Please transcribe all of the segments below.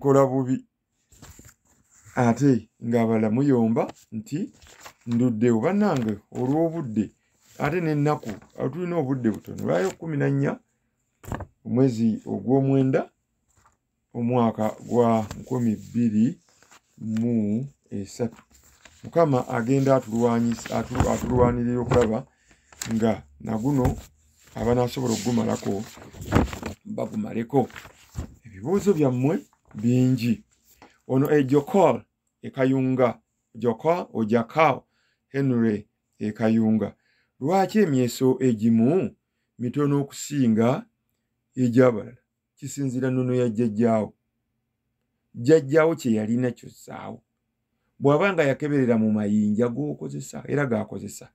Nkola bubi ate ng'abalala muyomba nti nduddewo. Bannange olw'obudde ate n'ennaku tulina obudde butono. Lwayo 14 omwezi ogw'omwenda omwaka gwa 2023. Mukama agenda atulwanirira okulaba nga naguno abanaasobola okugumalako bagumaleko. Ebibuuzo byammwe bingi. Ono Ejokol Ekayunga, Jokol Ojakao Henry Ekayunga, lwaki emyeso egimu mitono okusinga egy'abalala? Kisinziira nnono ya jjajjaawo. Jjajjaawo kye yalina kyozzaawo. Bw'aba nga yakeberera mu mayinja g'okozesa era g'akozesa,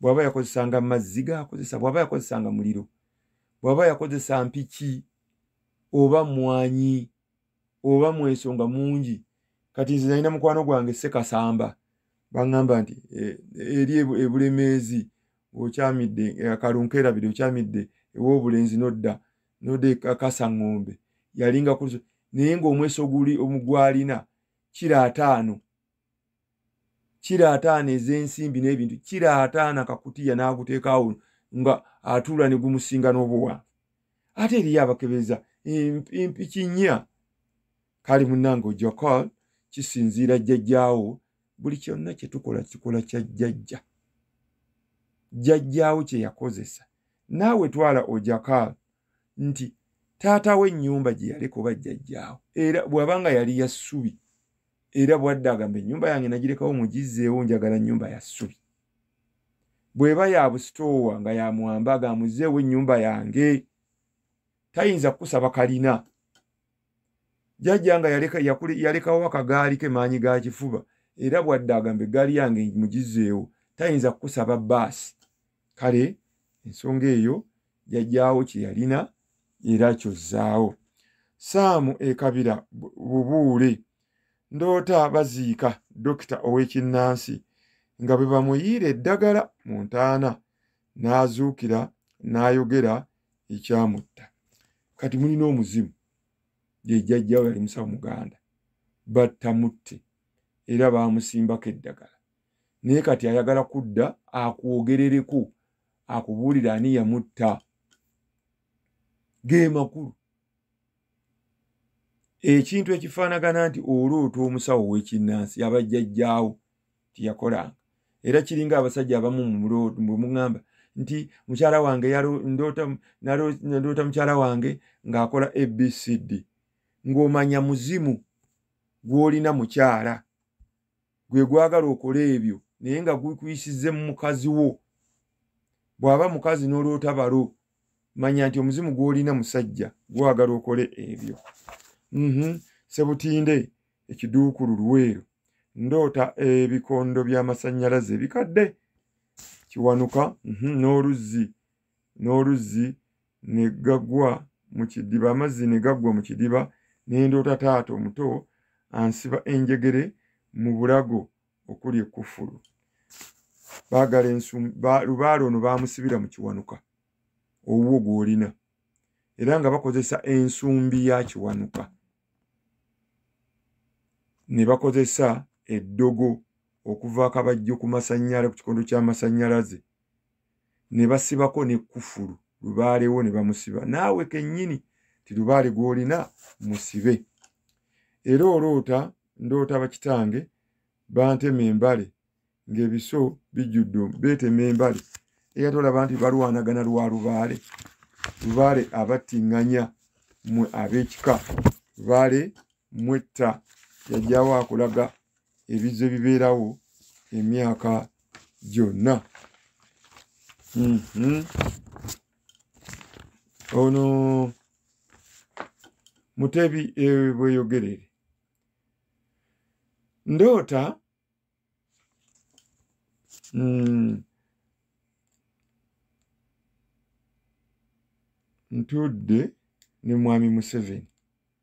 bw'aba yakozesanga mazzi g'akozesa, bw'aba yakozesanga muliro, bw'aba yakozesa mpiki oba mwanyi oba mweso nga mungi. Kati nze nalina mukwano gwange Ssekasamba, baŋŋamba nti eri ebulemeezi okyamidde akalunkeerabire okyamidde ew'obulenzi nodda nodda Kasaŋŋombe, yalinga ku naye ng'omweso guli omugwalina kiro 5, kiro 5 ez'ensimbi n'ebintu, kiro 5 akakutiya n'aguteekaawo nga atuula ne gumusinga n'obuwanvu. Ate eriyo abakebeza empiki 4. Kale munnange Ojokol, kisinziira jjajjaawo. Buli kyonna kye tukola kikola kya jjajja, jjajjaawo kye yakozesa. Naawe twala Ojakal nti taata w'ennyumba gye yaleka oba jjajjaawo, era bw'abanga yali ya ssubi, era bwadde agamba ennyumba yange nagirekawo mugizzeewo, njagala nnyumba ya ssubi. Bw'eba ya busitoowa nga ya mwamba, agamuzeewo ennyumba yange. Tayinza kukusaba kalina. Jjajja nga yalekawo akagaali ke maanyi ga kifuba, era bwadde agamba eggaali yange mugizzeewo, tayinza kukusaba bbaasi. Kale ensonga eyo jjajjaawo kye yalina era kyozzaawo. Saamu Ekabira Bubuule, ndoota baziika dokita ow'ekinnansi nga bwe bamuyiira eddagala mu ntaana n'azuukira n'ayogera ekyamutta. Kati mulina omuzimu, ye jjajjaawo yali musawo Muganda, battamutte era baamusimbako eddagala, naye kati ayagala kudda akwogerereko akubuulira ani yamutta. Ge makulu. Ekintu ekifaanagana nti oloota omusawo w'ekinnansi abajjajjaawo tiyakolanga. Era kiringa abasajja abamu bwe muŋŋamba nti mukyala wange ndoota mukyala wange ng'akola ABCD, ng'omanya muzimu gw'olina mukyala gwe gwagala okola ebyo, naye nga gukuyisizze mu mukazi wo. Bw'aba mukazi n'oloota balo, manya nti omuzimu gw'olina musajja gwagala okole ebyo. Sebutinde ekiduukulu Luweero, ndoota ebikondo by'amasannyalaze ebikadde Kiwanuka n'oluzzi ne gagwa mu kidiba, amazzi ne gaggwa mu kidiba, ne ndoota taata omuto ansiba enjegere mu bulago okuli ekkufulu. Baagala lubaale ono baamusibira mu Kiwanuka owuwo gw'olina, era nga bakozesa ensumbi ya Kiwanuka, ne bakozesa eddogo okuva akabajjo ku masannyalaze, ku kikondo ky'amasannyalaze, ne basibako n'ekkufulu lubaalewo ne bamusiba. Naawe kennyini ti lubaale gw'olina musibe. Era oloota ndoota bakitange bantema embale ng'ebiso bijjudde, beetema embale. Era tolaba nti balwanagana lwa lubaale. Lubaale abattiŋŋanya mmwe ab'ekika, lubaale mwetta. Yajjawo akulaga ebizze bibeerawo emyaka gyonna. Ono Mutebi Bweyogerere, ndoota ntudde ne mwami Museveni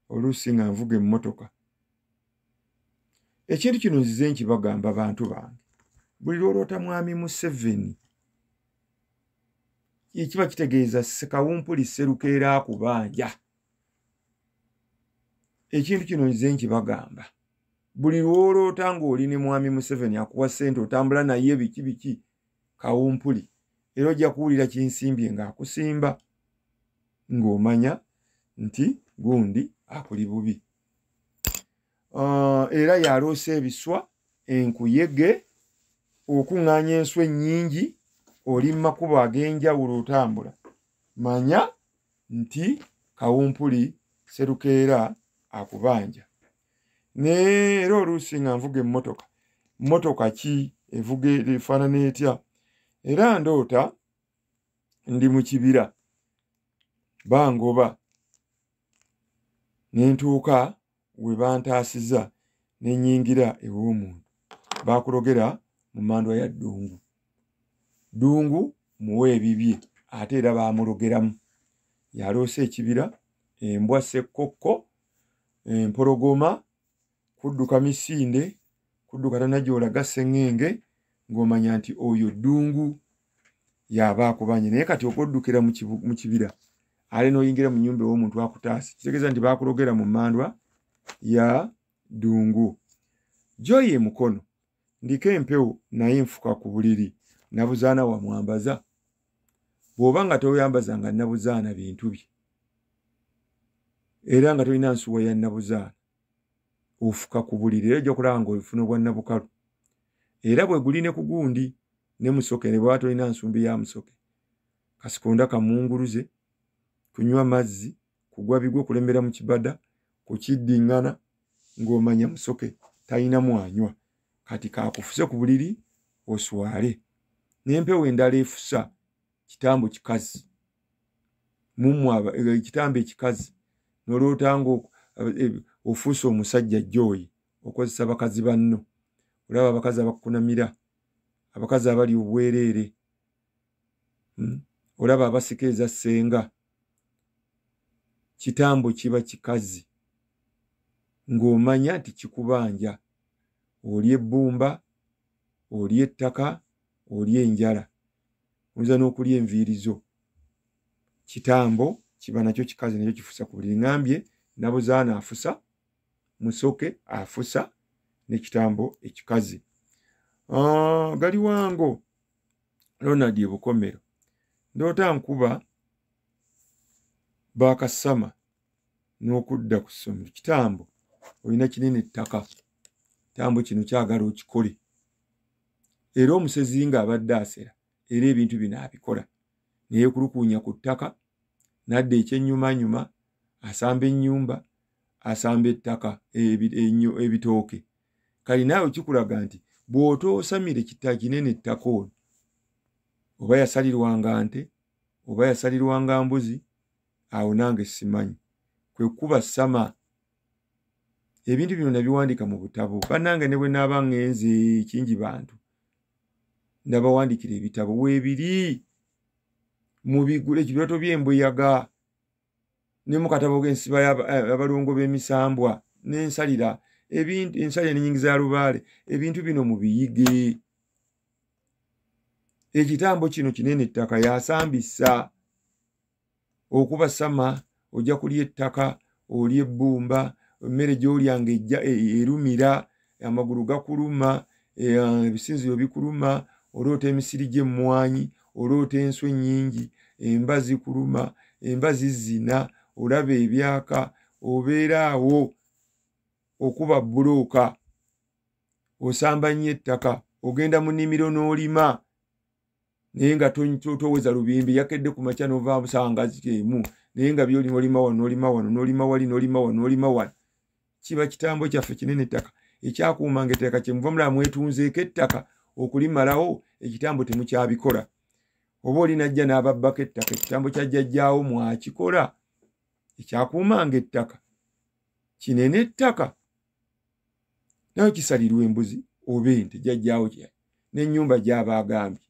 oluusi nga nvuga emmotoka. Ekintu kino nzize nkibagamba bantu bange, buli lw'oloota mwami Museveni ekiba kitegeeza Ssekawumpuli Sserukeera akubanja. Ekintu kino nze nkibagamba, buli lw'oloota ng'oli ne Mwami Museveni akuwa ssente otambula naye biki biki, kawumpuli, era ojja kuwulira kinsimbye ng'akusimba ng'omanya nti gundi akuli bubi. Era yaloosa ebiswa, enkuyege, okuŋŋaanya enswa ennyingi, oli mu makubo ag'enjawulo otambula, manya nti kawumpuli Serukeera akubanja. Era oluusi nga nvuga emmotoka, mmotoka ki evuga efaanana etya? Era ndoota ndi mu kibira, bangoba ne ntuuka we bantaasiza ne nnyingira ew'omuntu. Baakulogera mu mmandwa ya Ddungu. Ddungu muwe ebibye, ate era baamulogeramu. Yaloosa ekibira, embwa ssekkokko, empologoma, kudduka misinde, kudduka tannajjolaga sseŋŋenge, ng'omanya nti oyo Ddungu y'aba akubanye. Naye kati okwoddukira mu kibira ale n'oyingira mu nnyumba ew'omuntu akutaasa, kitegeeza nti baakulogera mu mmandwa ya Ddungu. Joy e Mukono, ndiko empewo naye nfuka ku buliri, Nabuzaana wamwambaza. Bw'oba nga toyambazanga Nabuzaana bintu bye, era nga tolina nsuwa ya Nabuzaana, ofuka ku buliri, era ojja kulaba ng'ofuna obwa Nabukalu. Era bwe guli ne ku gundi ne Musoke, ne bw'oba tolina nsumbi ya Musoke, kasikonda kamunguluze, kunywa mazzi, kugwa bigwo, kulemera mu kibada, kukiddiŋŋana, ng'omanya Musoke talina mwanywa. Kati kaakufuse ku buliri oswale. N'empewo endala efusa kitambo kikazi, mummwe ekitambo ekikazi, n'oloota ng'ofuuse omusajja Joy, okozesa bakazi banno. Olaba abakazi abakukunamira, abakazi abali obwereere, olaba abasika eza ssenga. Kitambo kiba kikazi, ng'omanya nti kikubanja. Oli ebbumba, oli ettaka, oli enjala, oyinza n'okulya enviiri zo. Kitambo kiba nakyo kikazi, nakyo kifusa ku buliri. Ŋŋambye Nabuzaana afusa, Musoke afusa, n'ekitambo ekikazi. Galiwango Ronald e Bukomero, ndoota nkuba baakasama n'okudda ku ssomero. Kitambo olina kinene ettaka, kitambo kino kyagala okikole. Era omusezi ng'abadde asera, era ebintu bino abikola. Neyeekulukuunya ku ttaka, n'adda ekyennyumanyuma, asamba ennyumba, asamba ettaka, ebitooke. Kale naawe kikulaga nti bw'otoosamire kita kinene ettaka ono, oba yasalirwanga nte, oba yasalirwanga mbuzi, awo nange simanyi. Kwe kuba ssama. Ebintu bino nabiwandiika mu butabo. Bannange ne bwe naaba ŋŋenze kingi bantu, nabawandiikira ebitabo weebiri, mubigule, ekirooto by'embuyaga, ne mu katabo k'ensiba y'abalongo b'emisambwa, n'ensalira, ebintu, ensalira n'ennyingiza ya lubaale. Ebintu bino mubiyige. Ekitambo kino kinene ettaka yasambisa. Okuba sama, ojja kulya ettaka, olya ebbumba, emmere gy'olya ng'ejja erumira, amagulu gakuluma, ebisinziro bikuluma, oloota emisiri gy'emmwanyi, oloota enswa ennyingi, emba zikuluma, emba zizina, olaba ebyaka, obeera awo okuba bbulooka, osamba nnyo ettaka, ogenda mu nnimiro n'olima, naye nga toweza lubimbi, yakedde ku makya n'ova busanga emu, naye nga by'olima olima wano, n'olima wano, n'olima wali, n'olima wano, n'olima wano. Kiba kitambo kyaffe kinene ettaka, ekyakuumanga ettaka kye muva mulaba mwetunzeeko ettaka okulimalawo, ekitambo temukyabikola. Oba oli n'ajja n'ababbako ettaka, ekitambo kya jjajjaawo mwakikola, ekyakuumanga ettaka kinene ettaka, nayo kisalirwa embuzi oba ente, jjajjaawo kye n'ennyumba gy'aba agambye,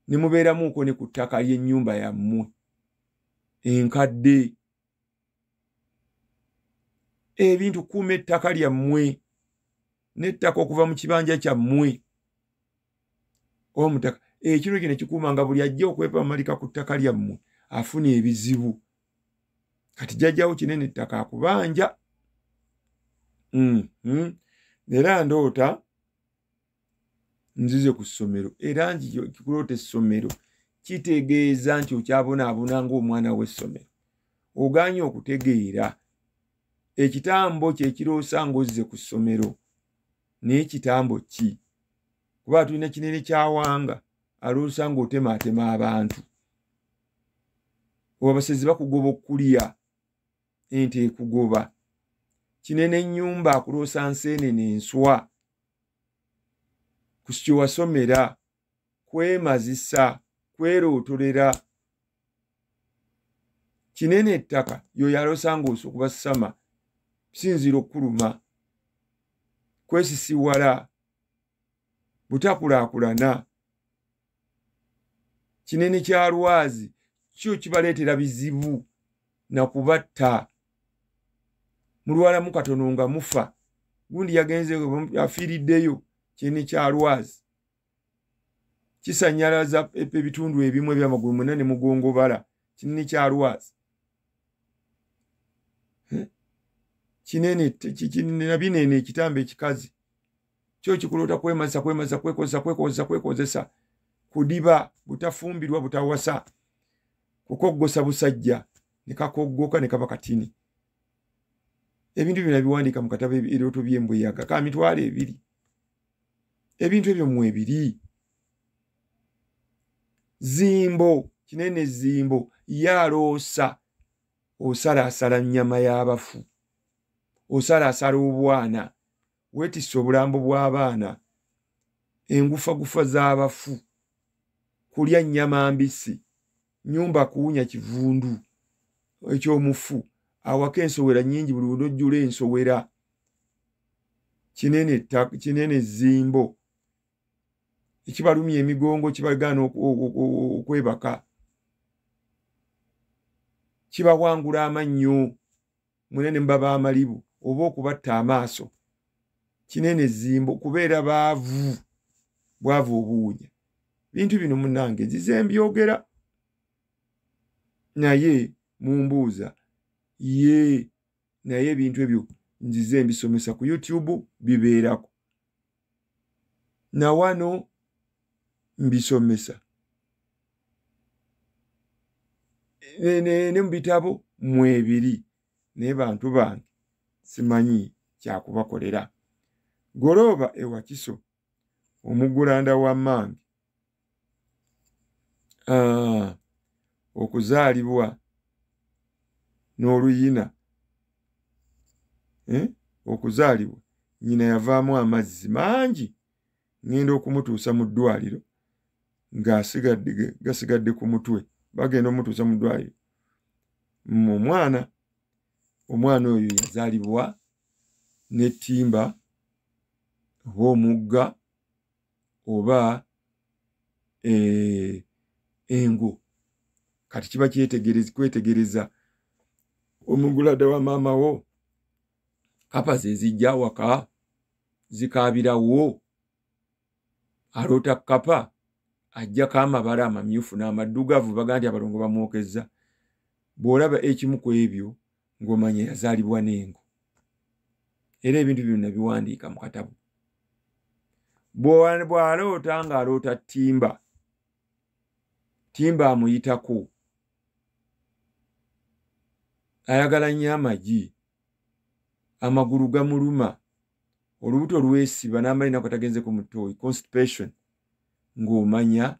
ne mubeeramuuko ne ku ttaka ly'ennyumba yammwe enkadde. Ebintu kuuma ettaka lyammwe n'ettaka okuva mu kibanja kyammwe omutaka. Ekiro kino kikuumanga buli ajja okwepamalika ku ttaka lyammwe afuna ebizibu. Kati jjajjaawo kinene ettaka akubanja. Era ndoota nzize ku ssomero, era nkuloota essomero kitegeeza nti okyabonaabona ng'omwana w'essomero, ogaanye okutegeera. Ekitambo kye kiroosa ng'ozze ku ssomero, naye kitambo ki? Kuba tulina kinene kyawanga aloosa ng'otemaatema abantu, abasezi bakugoba okulya, ente ekugoba. Kinene ennyumba akuloosa nseenene enswa ku kye wasomera, kwemazisa, kwerootolera. Kinene ettaka yoyo aloosa ng'osokuba ssama, sinziira okkuluma, kwesisiwala, butakulaakulana. Kinene kya lwazi kyo kibaleetera bizibu na kubatta, mulwalamu katono nga mufa. Gundi yagenze afiiriddeyo. Kinene kya lwazi kisannyalaza ebitundu ebimu ebyamagulu mwena ne mugongobala. Kinene kya lwazi kinene binene. Ekitambo ekikazi kyo kikuloota kwemazisa, kwemazisa, kwekozesa, kwekozesa, kwekozesa, kudiba, butafumbirwa, butawasa, kukoggosa busajja ne kakoggoka ne kaba katini. Ebintu byonna biwandiika mu katabo ebirooto by'embuyaga ka 20,000. Ebintu ebyo mwebiri. Zimbo, kinene zimbo yaloosa osalaasala nnyama y'abafu, osalaasala obwana, weetisse obulambo bw'abaana, engufagufa z'abafu, kulya nnyama mbisi, nnyumba kuwunya kivundu ekyomufu, awaka ensowera nnyingi, buli lunojjula ensowera. Kinene zimbo ekibalumya emigongo, kibagaana okwebaka, kibawangula amannyo munene mubaba amalibu oba okubatta amaaso. Kinene zimbo kubeera baavu, bwavu obuwunya. Bintu bino munnange nzize mbyogera, naye mumbuuza ye, naye ebintu ebyo nzize mbisomesa ku YouTube, bibeerako na wano mbisomesa ne mu bitabo mwebiri, naye bantu bange simanyi kyakubakolera. Goloba ewakiso omugulanda wa mmange okuzaalibwa n'oluyina, okuzaalibwa nnyina yavaamu amazzi mangi, ngenda okumutuusa mu ddwaliro ng'asigadde ku mutwe. Bagenda omutuusa mu ddwaliro, omwana oyo yazaalibwa n'ettimba oba omugga oba engo. Kati kiba kwetegereza omugulada wa maama wo, kapa ze zijja waka zikaabirawo, aloota kapa ajjako amabala amamyufu n'amaddugavu, baga nti abalongo bamwokezza. Bw'olaba ekimu ku ebyo ng'omanya yazaalibwa n'engo. Era ebintu byonna biwandiika mu katabo. Bw'aloota ng'aloota ttimba, timba amuyitako, ayagala nnyo amagi, amagulu gamuluma, olubuto lwesiba n'amala ennaku atagenzeko mu ttooyi, constipation, ng'omanya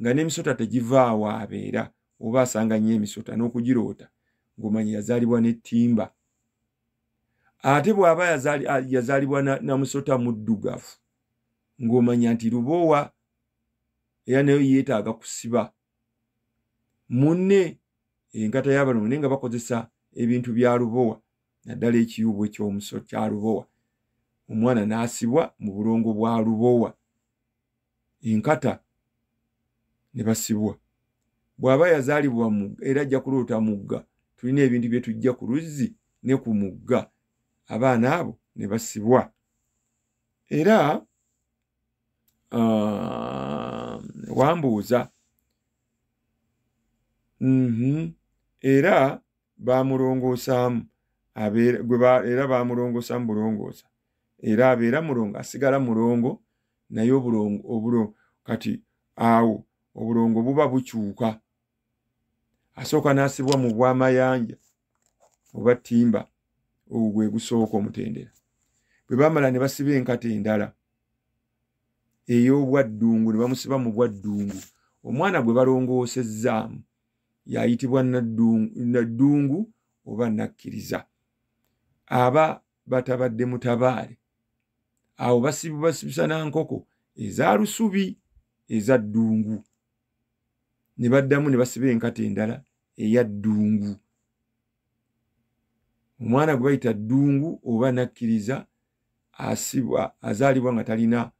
nga n'emisota tegivaawo abeera oba asanga nnyo emisota n'okugiroota, ng'omanya yazaalibwa n'ettimba. Ate bw'aba yazaalibwa na musota muddugavu, ng'omanya nti lubowa, era nayo yeetaaga kusiba munne enkata y'abalongo, naye nga bakozesa ebintu bya lubowa, naddala ekiyubu ekyomuso kya lubowa. Omwana n'asibwa mu bulongo bwa lubowa, enkata ne basibwa. Bw'aba yazaalibwa era ajja kuloota mugga, tulina ebintu bye tujja ku luzzi ne ku mugga, abaana abo ne basibwa. Era wambuuza era bamulongoosaamu Era bamulongoosa mu bulongoosa, era abeera mulongo, asigala mulongo, naye obulongo kati awo obulongo buba bukyuka. Asooka n'asibwa mu bwamayanja oba ttimba, ogwo gwe gusooka omutendera. Bwe bamala ne basiba enkata endala ey'obwaddungu, ne bamusiba mu bwaddungu. Omwana gwe balongoosezzaamu yayitibwa naddungu oba nakkiriza. Aba batabadde mutabaale, awo basibisa na nkoko eza lusubi eza ddungu, ne baddamu ne basiba enkata endala eya ddungu. Omwana gwe bayita ddungu oba nakkiriza asibwa, azaalibwa nga talina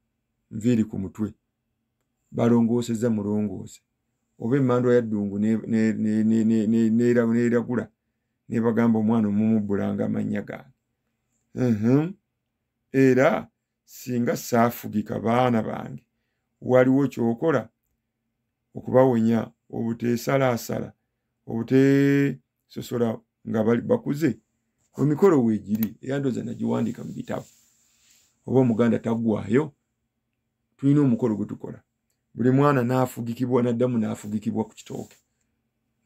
nviiri ku mutwe, balongoosezza mulongoose, oba emmandwa ya ddungu n'eragula ne bagamba omwana omumubbulanga amannya gange. Era singa saafugika baana bange, waliwo ky'okola okubawonya obuteesalaasala, obuteesosola nga bakuze. Emikolo weegiri, era ndowooza nagiwandiika mu bitabo. Oba Omuganda taggwaayo, tulina omukolo gwe tukola. Buli mwana n'afugikibwa, n'addamu n'afugikibwa ku kitooke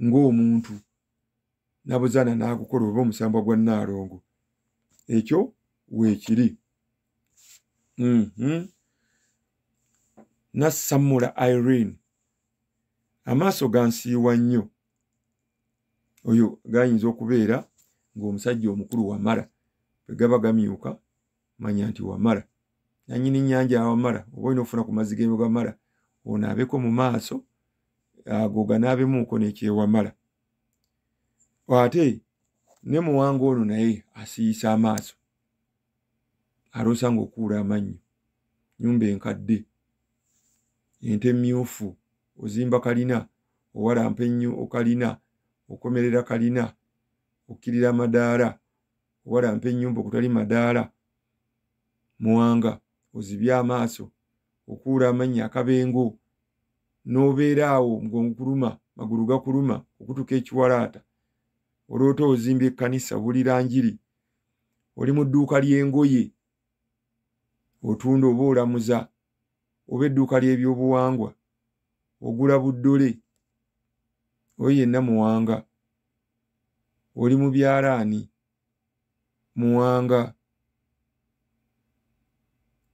ng'omuntu, nabuzaana n'agukola oba omusambwa gwa Nnaalongo. Ekyo weekiri. Nassamula Irene, amaaso gansiiwa nnyo. Oyo gayinza okubeera ng'omusajja omukulu Wamala, bwe gaba gamyuka manya nti Wamala nannyini nnyanja Wamala, oba olina okufuna ku mazzi g'Wamala onaabeko mu maaso ago ganaabemuuko n'ekyewamala. Ate ne Muwanga ono naye asiiyisa amaaso, aloosa ng'okuula amannyo, nnyumba enkadde, ente mmyufu, ozimba kalina, owalampa ennyo okalina, okomerera kalina, okkirira amadaala, owalampa ennyumba okutali madaala. Muwanga ozibye amaaso, okuula amannyo akabengo, n'obeera awo omugongo kuluma, magulu gakuluma, okutuka ekiwalaata. Oloota ozimbye ekkanisa, owulira njiri, oli mu dduuka ly'engoye otunda oba olamuza, oba edduuka ly'ebyobuwangwa ogula buddole. Oyo yenna Muwanga. Oli mu byalaani, Muwanga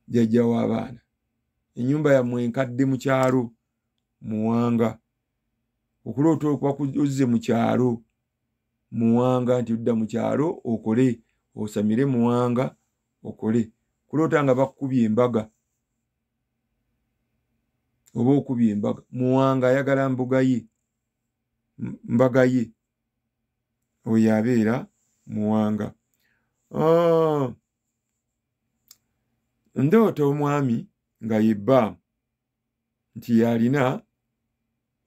jjajja w'abaana. Ennyumba yammwe enkadde mu kyalo, Muwanga. Okuloota ozze mu kyalo, Muwanga, nti odda mu kyalo okole, osamire Muwanga okole. Kuloota nga bakukubye embaga oba okubye embaga, Muwanga ayagala mbuga ye, mbaga ye, oyo abeera Muwanga. Ndoota omwami nga ye bba nti yalina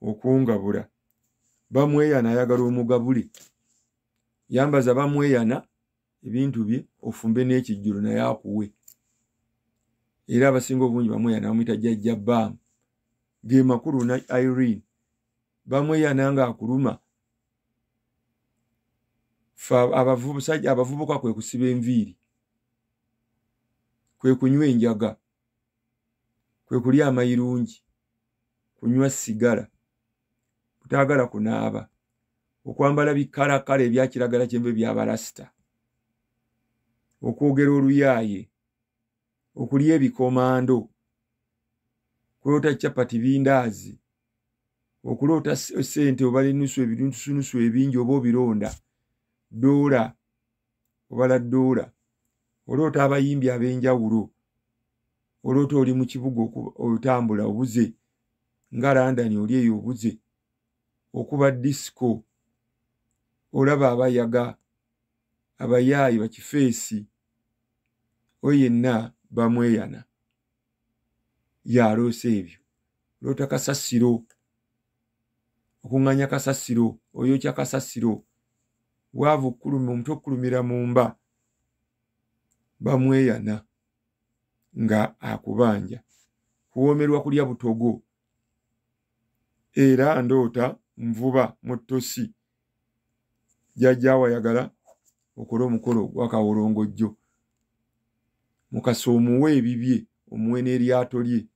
okungabula, bamweyana ayagala omugabule, yambaza bamweyana ebintu bye ofumbe n'ekijjulo naye akuwe. Era abasinga obungi bamweyana bamuyita jjajja Bbaamu, ge makulu na Irene. Bamweyana ng'akuluma. Ffe abavubuka kwe kusiba enviiri, kwe kunywa enjaga, kwe kulya amayirungi, kunywa sigala, kutaagala kunaaba, okwambala bikalakala ebya kiragala kyenvu ebyabalasita, okwogera oluyaaye, okulya ebikomando, kuloota chapati bindaazi, okuloota ssente obala ennusu ebintusunusu ebingi oba obironda, ddoola obala ddoola, oloota abayimbi ab'enjawulo, oloota oli mu kibuga otambula obuze nga London oli eyo obuze, okuba disco, olaba abayaga, abayaayi bakifeesi, oyo yenna bamweyana yaloosa ebyo. Loota kasasiro, okuŋŋaanya kasasiro, oyokya kasasiro, bwavu kkuluma, omutwe okkulumira mu mba, bamweyana nga akubanja. Kuwoomerwa kulya butogo. Era ndoota nvuba mu ttosi, jjajja wayagala okole omukolo ogwakawolongojjo. Mukasa omuwe ebibye, omuwe n'eryato lye,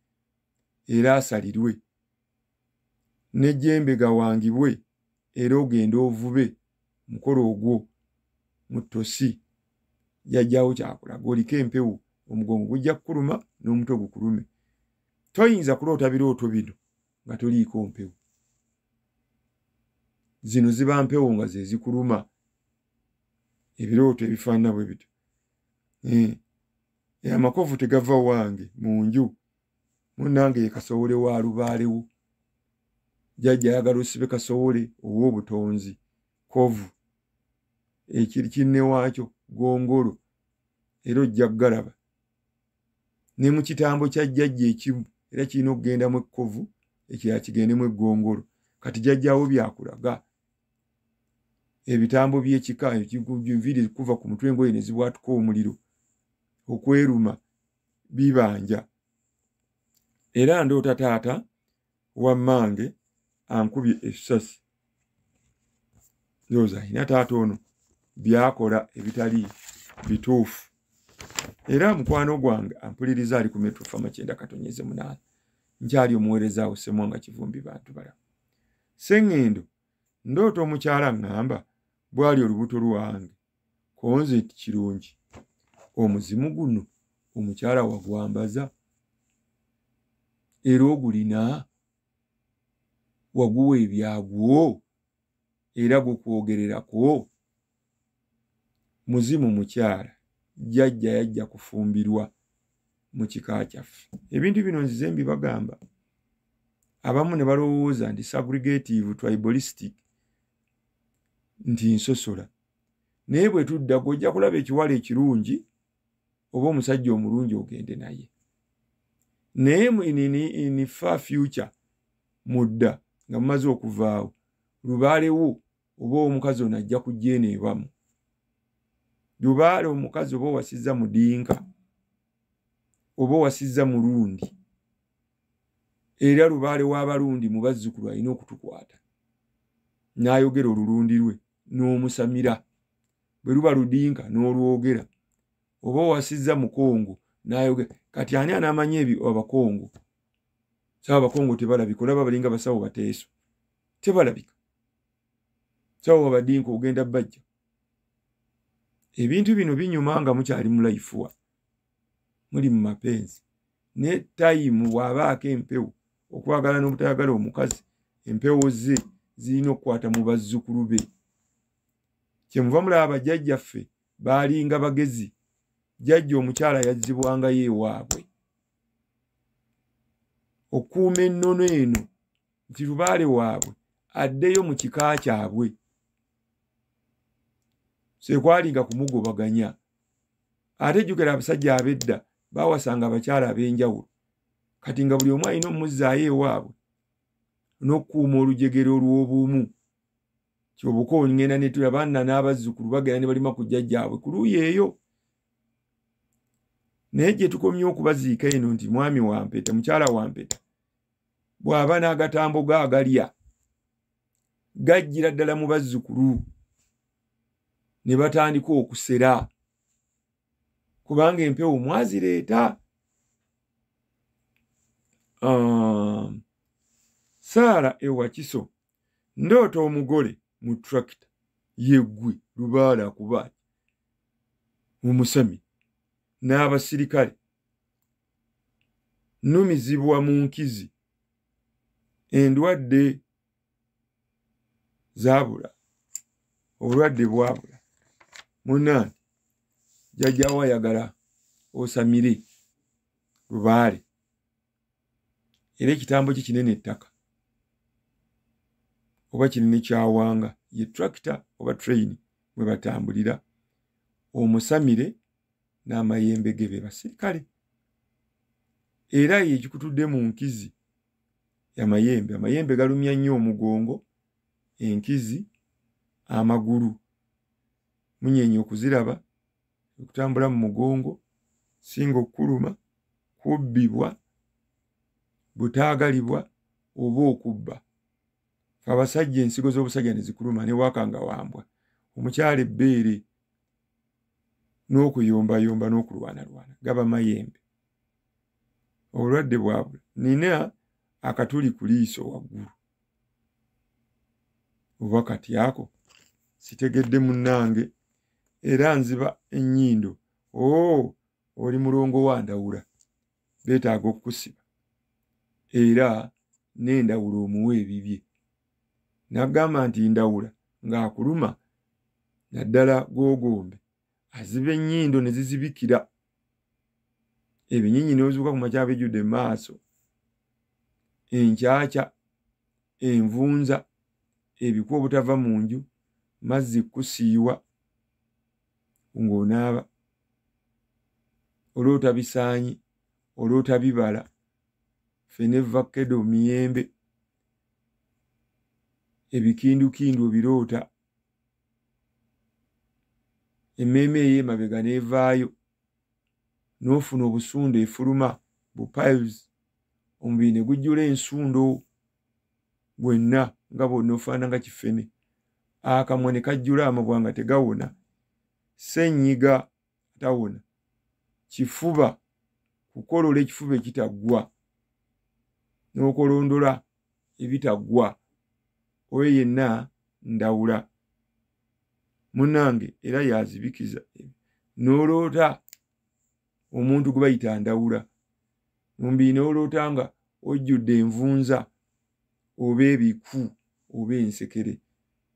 era asalirwe n'ejjembe gawangibwe, era ogende ovube mukolo ogwo mu ttosi. Jjajjaawo kyakulaga oliko empewo, omugongo gujja kukuluma n'omutwe gukulume. Toyinza kuloota birooto bino nga toliiko mpewo. Zino ziba mpewo nga ze zikuluma, ebirooto ebifaanana bwe bityo. Amakovu tegava wange mu nju, munnange ye kasowole wa lubaalewo. Jjajja ayagala osibe kasowole ow'obutonzi, kovu, ekiri kinne waakyo gongolo, era ojja kugalaba. Ne mu kitambo kya jjajja ekimu era kirina okugendamu ekkovu, ekirala kigendemu eggongolo. Kati jjajjaawo byakulaga ebitambo by'ekika, enviiri kuva ku mutwe, engoye ne zibwatuka omuliro, okweruma bibanja. Era ndoota taata wammange ankubye essasi. Ndowooza alina taata ono byakola ebitali bituufu. Era mukwano gwange ampuliriza ali ku Metro Fama 9.8, nkyali omuweereza wo Ssemwanga Kivumbi bantu balamu. Sseŋŋendo ndoota omukyala ŋŋamba bw'ali olubuto lwange, konze nti kirungi omuzimu guno omukyala wagwambaza era ogulina, waguwa ebyagwo era gukwogererako. Muzimu mukyala, jjajja yajja kufumbirwa mu kika kyaffe. Ebintu bino nzize mbibagamba, abamu ne balowooza nti segregative tribalistic, nti nsosola. Naye bwe tudda ojja kulaba ekiwala ekirungi oba omusajja omulungi ogende naye. Naye in far future mudda nga mumaze okuvaawo, lubaalewo oba omukazi ono ajja kujja eno ebamu. Lubaale omukazi oba owasizza mudinka oba owasizza mulundi, era lubaale w'abalundi mu bazzukulu alina okutukwata n'ayogera olulundi lwe n'omusamira. Bwe luba ludinka n'olwogera, oba owasizza mukongo n'ayogera. Kati ani anaamanya ebyo abakongo? Sawa abakongo tebalabika, olaba balinga basawo bateeso, tebalabika. Sawa abadinka ogenda bajja. Ebintu bino binyuma nga mukyali mu laifuwa, muli mu mapenzi. Ne tayimu bw'abaako empewo, okwagala n'obutayagala omukazi, empewo ze zirina okukwata mu bazzukulu be. Kyemuva mulaba bajjajjaffe baalinga bagezi. Jjajja omukyala yazzibwangayo ewaabwe okuuma ennono eno nti lubaale waabwe addeyo mu kika kyabwe. Sekwalinga kumugobaganya. Ate jjukira abasajja ab'edda baawasanga abakyala ab'enjawulo, kati nga buli omu alina omuzzaayo ewaabwe n'okukuuma olujegere olw'obumu. Kyobuko ngenda ne tulaba n'abazzukulu bagenda ne balima ku jjajjaabwe ku luuyi eyo. Naye gye tukomye okubaziika eno nti mwami wampeta, mukyala wampeta, bw'aba n'agatambo ge agalya gajjira ddala mu bazzukulu ne batandika okusera, kubanga empewo mwazireeta. Saara ewakiso ndoota omugole mu tractor yeggwe lubaale akuba omusami n'abasirikale, nnumizibwa mu nkizi, endwadde zaabula, obulwadde bwabula. Munnange jjajjaawo ayagala osamire lubaale, era ekitambo kye kinene ettaka oba kinene kyawanga, ye tractor oba train mwe batambulira, omusamire n'amayembe ge be basirikale. Era ye ekikutudde mu nkizi yamayembe. Amayembe galumya nnyo omugongo, enkizi, amagulu, munyenye okuziraba, okutambula mu mugongo, singa okukuluma, kubbibwa, butaagalibwa oba okubba. Abasajja ensigo z'obusajja ne zikuluma ne waaka nga wambwa. Omukyala ebbeere N'okuyombayomba n'okulwanalwana gaba mayembe. Obulwadde bwabwe nina akatuli ku liiso waggulu oba kati ako sitegedde munnange, era nziba ennyindo. Oo, oli mulongo wa ndawula, beetaaga okukusiba era n'endawula omuwa ebibye. N'agamba nti ndawula ng'akuluma naddala googombe, aziba ennyindo ne zizibikira ebinyinyi n'ozuuka ku makya bijjudde mu maaso, enkyakya, envunza, ebiku obutava mu nju, mazzi kusiiwa ng'onaaba, oloota bisaanyi, oloota bibala, ffene vakkedo, miyembe, ebikindukindu obiroota, emmeeme ey'emabega n'evaayo, n'ofuna obusundo efuluma bu piles, omubiri ne gujjula ensundo gwenna nga bwonna ofaanana nga kifene, akamwa ne kajjula amabwa nga tegawona, ssenyiga tawona, kifuba kukolola ekifuba ekitaggwa n'okolondola ebitaggwa, oyo yenna ndawula munnange era yazibikiza. N'oloota omuntu gwe bayita ndawula, mubiri n'oloota nga ojjudde envunza oba ebiku oba ensekere,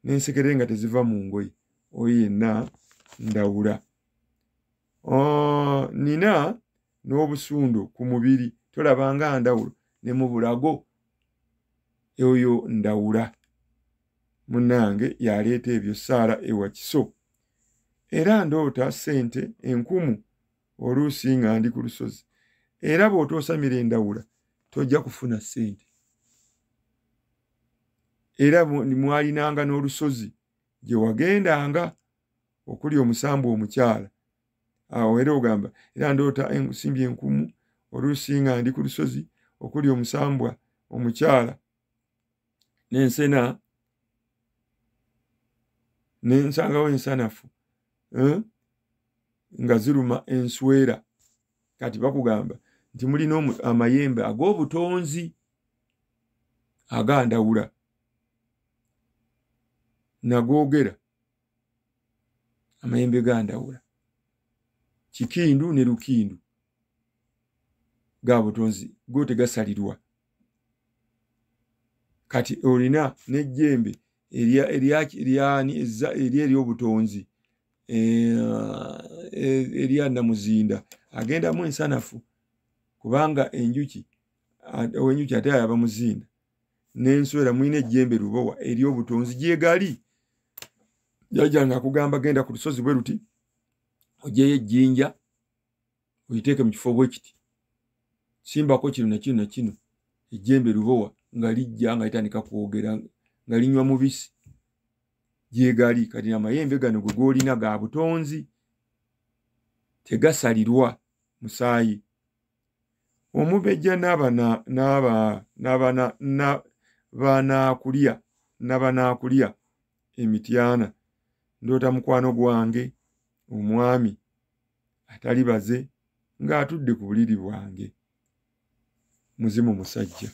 n'ensekere nga teziva mu ngoye, oyo yenna ndawula. Nina n'obusundo ku mubiri, tolabanga ndawulo ne mu bulago, oyo ndawula munnange yaleeta ebyo. Saara ewa Kiso. Era ndoota ssente enkumu oluusi nga ndi ku lusozi, era bw'otoosamira endawula tojja kufuna ssente. Era mwalinanga n'olusozi gye wagendanga okuli omusambu omukyala awo, era ogamba era ndoota ensimbi enkumu oluusi nga ndi ku lusozi okuli omusambwa omukyala n'ensena nensangawo ensanafu nga ziruma enswera. Kati bakugamba nti mulina amayembe ag'obutonzi agandawula nagoogera amayembe gandawula kikindu ne lukindu ga butonzi go tegasalirwa. Kati olina n'ejjembe ery'obutonzi erya Namuzinda agendamu ensanafu, kubanga enjuki enjuki ate yaba muzinda n'enswera. Mulina ejjembe lubowa ery'obutonzi gyegali. Jjajja akugamba genda ku lusozi bwe luti ogyeyo ejjinja oyiteeke mu kifo bwe kiti, simbako kino na kino na kino, ejjembe lubowa nga lijja nga litandika kwogera nga linywa mubisi gyegali. Kati amayembe gano gwe g'olina ga butonzi tegasalirwa musaayi. Omubejja n'abanaakulya emityana. Ndoota mukwano gwange omwami atali baze ng'atudde ku buliri bwange. Muzimu musajja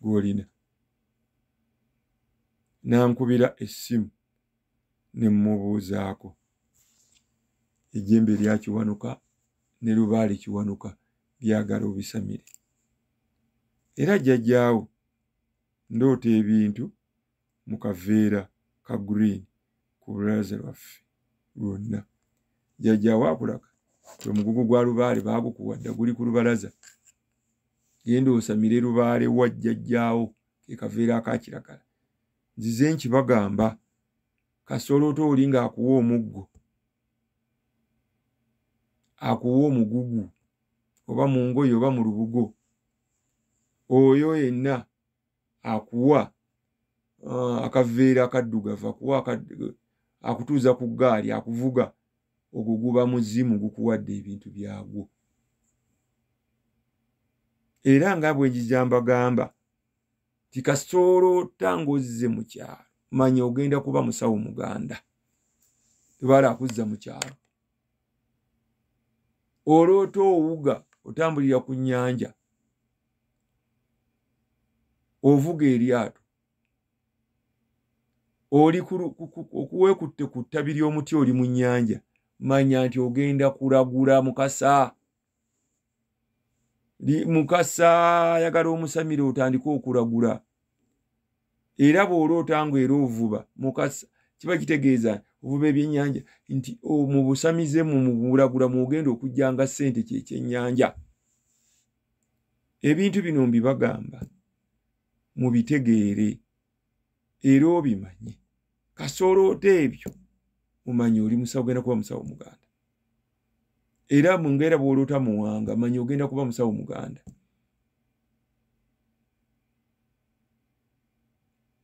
gw'olina. Nankubira essimu ne mmubuuzaako. Ejjembe lya Kiwanuka ne Lubaale Kiwanuka byagala obisamire. Era jjajjaawo ndoota ebintu mu kaveera ka green ku lubalaza lwaffe lwonna. Jjajjaawo akulaga omugugu gwa Lubaale baagukuwadda guli ku lubalaza, genda osamire Lubaale wa jjajjaawo ke kaveera aka kiragala. Nzize nkibagamba kasoloota oli ng'akuwa omuggo, akuwa omugugu oba mu ngoye oba mu lubugo, oyo yenna akuwa akaveera akaddugavu, akuwa akutuuza ku ggaali akuvuga, ogwo guba muzimu gukuwadde ebintu byagwo. Era nga bwe njija mbagamba ti kasoloota ng'ozze mu kyalo, manya ogenda kuba musawo muganda, tebaala akuzza mu kyalo. Oloota owuga otambulira ku nnyanja, ovuga eryato, oli okuweekutte ku ttabi ly'omuti oli mu nnyanja, manya nti ogenda kulagula Mukasa. Mukasa ayagala omusamire otandike okulagula. Era bw'oloota ng'era ovuba Mukasa, kiba kitegeeza ovuba ebyennyanja nti mu busamize mu bulagula mw'ogenda okuggyanga ssente kyekyennyanja. Ebintu bino mbibagamba mubitegeere era obimanye. Kasoloota ebyo omanye oli musawo, ogenda kuba musawo muganda. Era mu ngeri bw'oloota Muwanga, manya ogenda kuba musawo muganda.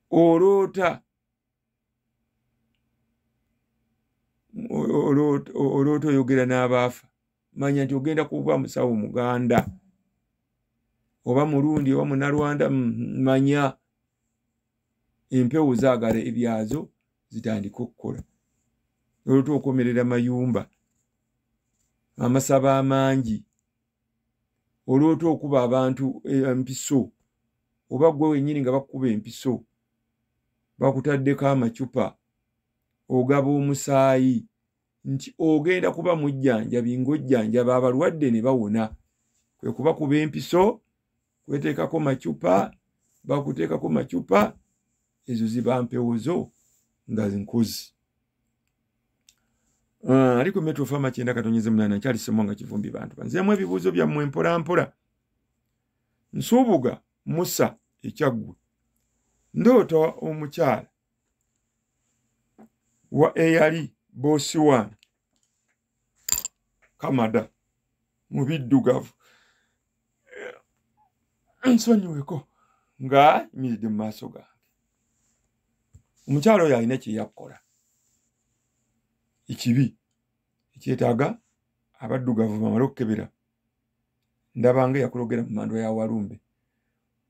Oloota oloota oyogera n'abaafa, manya nti ogenda kuba musawo muganda oba Mulundi oba Munnalwanda. Manya empewo zaagala ebyazo zitandika okukola. Oloota okomerera mayumba, amasabo amangi, oloota okuba abantu empiso, oba gwe wennyini nga bakukuba empiso, bakutaddeko amacupa, ogaba omusaayi, nti ogenda kuba mujjanjabi ng'ojjanjaba abalwadde ne bawona. Kwe kubakuba empiso, kweteekako macupa, bakuteekako macupa, ezo ziba mpewo zo nga nkozi. Aliko Metro Pharma 9.8 nkyali Ssemwanga Kivumbi. Bantu banzeemu ebibuuzo byammwe mpola mpola. Nsubuga Musa Ekyaggwe, ndoota omukyala wa eyali boosi wange Kamada mu biddugavu, nsonyiweko, nga nyimiridde mu maaso gange. Omukyala oyo alina kye yakkola ekibi ekyetaaga abaddugavu bamale okukebera. Ndabanga eyakulogera mu mandwa ya Walumbe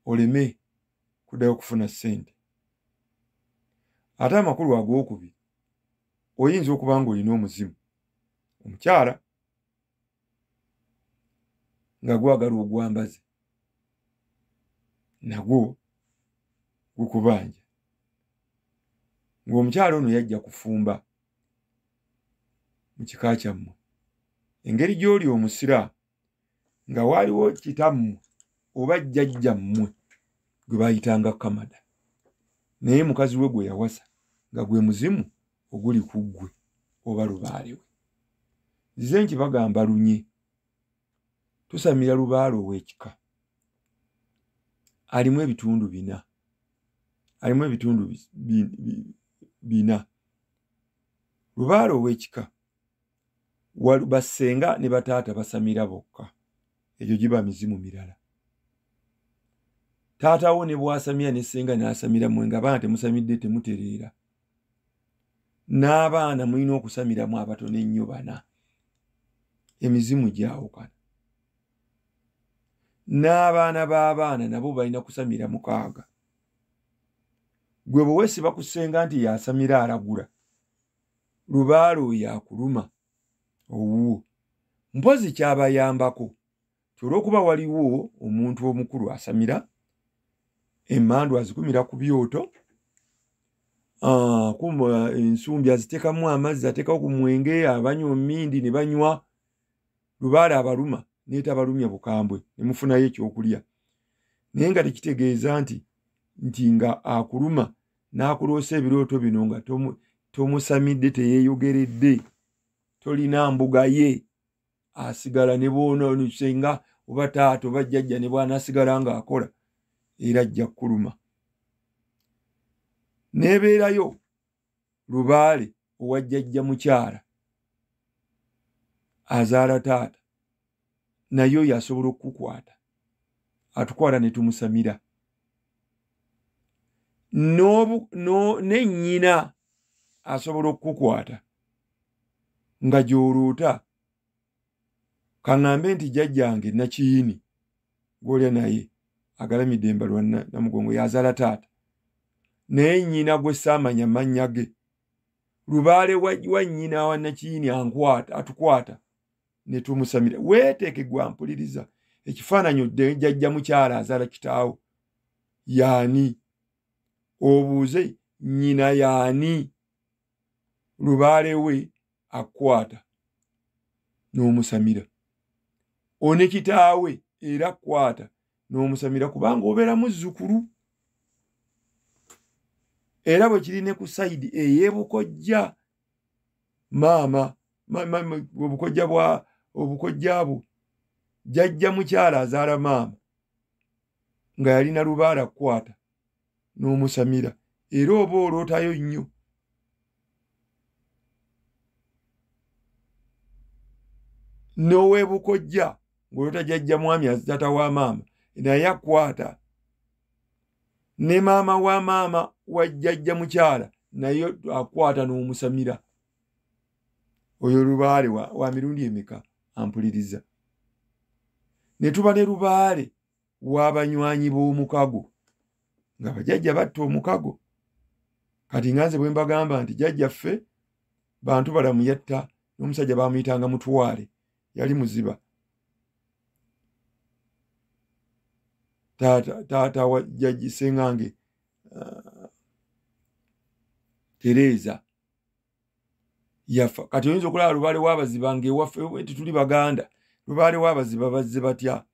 oleme kuddayo okufuna ssente. Ate amakulu ag'okubiri, oyinza okuba ng'olina omuzimu omukyala nga gwagala ogwambaze, nagwo gukubanja. Ng'omukyala ono yajja kufumba mu kika kyammwe. Engeri gy'oli omusiraamu, nga waaliwo kitammwe oba jjajjammwe gwe baayitanga Kamada, naye mukazi we gwe yawasa nga gwe muzimu oguli ku ggwe oba lubaale we. Nzize nkibagamba lunye, tusamira lubaale ow'ekika alimu ebitundu bina, alimu ebitundu bina. Lubaale ow'ekika bassenga ne bataata basamira bokka, egyo giba mizimu mirala. Taata wo ne bw'asamira ne ssenga n'asamira, mmwe nga baana temusamidde temutereera. N'abaana mulina okusamiramu abatono ennyo bana. Emizimu gyawukana. N'abaana b'abaana nabo balina kusamira 6. Gwe bwe weesiba ku ssenga nti yasamira alagula, lubaale oyo akuluma owuwo. Mpozi kyabayambako olw'okuba waliwo omuntu omukulu asamira, emmandu azikumira ku byoto, ensumbi aziteekamu amazzi, ateekako ku mwenge, abanywa emmindi ne banywa. Lubaale abaluma naye tabalumya bukambwe, ne mufunayo ekyokulya. Naye nga tekitegeeza nti nga akuluma n'akuloosa ebirooto bino nga tomusamidde, teyeeyogeredde, tolina mbuga ye, asigala ne bw'onosenga oba taata oba jjajja ne bw'anaasigala ng'akola era ajja kkuluma. N'ebeerayo lubaale owa jjajja mukyala azaala taata, naye oyo asobola okukukwata, atukwata ne tumusamira. Ne nnyina asobola okukukwata nga gy'oloota. Kaŋŋambe nti jjajjange Nakiyini gw'olya naye agalamidde embalwa Namugongo yazaala taata, naye nnyina gwe saamanya mannya ge, lubaale wa nnyina wa Nakiyini ankwata, atukwata. ne tumusamira. Weeteeke gwampuliriza ekifaananyi odde jjajja mukyala azaala kitaawo yaani, obuuze nnyina yaani, lubaale we akwata n'omusamira, one kitaawe era akwata n'omusamira, kubanga obeera muzzukulu. Era bwe kiri ne ku sayidi ey'ebukojja maama, obukojja bwa obukojja bwo jjajja mukyala azaala maama nga yalina lubaale akwata n'omusamira, era oba olootayo nnyo. N'ow'ebukojja ng'oloota jjajja mwami taata wa maama naye akwata, ne maama wa maama wa jjajja mukyala naye akwata n'omusamira. Oyo lubaale wa mirundi emeka ampuliriza? Ne tuba ne lubaale w'abanywanyi b'omukago, nga bajjajja batta omukago. Kati nga nze bwe mbagamba nti jjajjaffe bantu balamu yatta n'omusajja bamuyitanga Mutwale, yali muziba. Taata wa jjajja Ssengange Tereza yafa. Kati oyinza okulaba lubaale w'abaziba ng'ewaffe tetuli Baganda, lubaale w'abaziba bazze batya?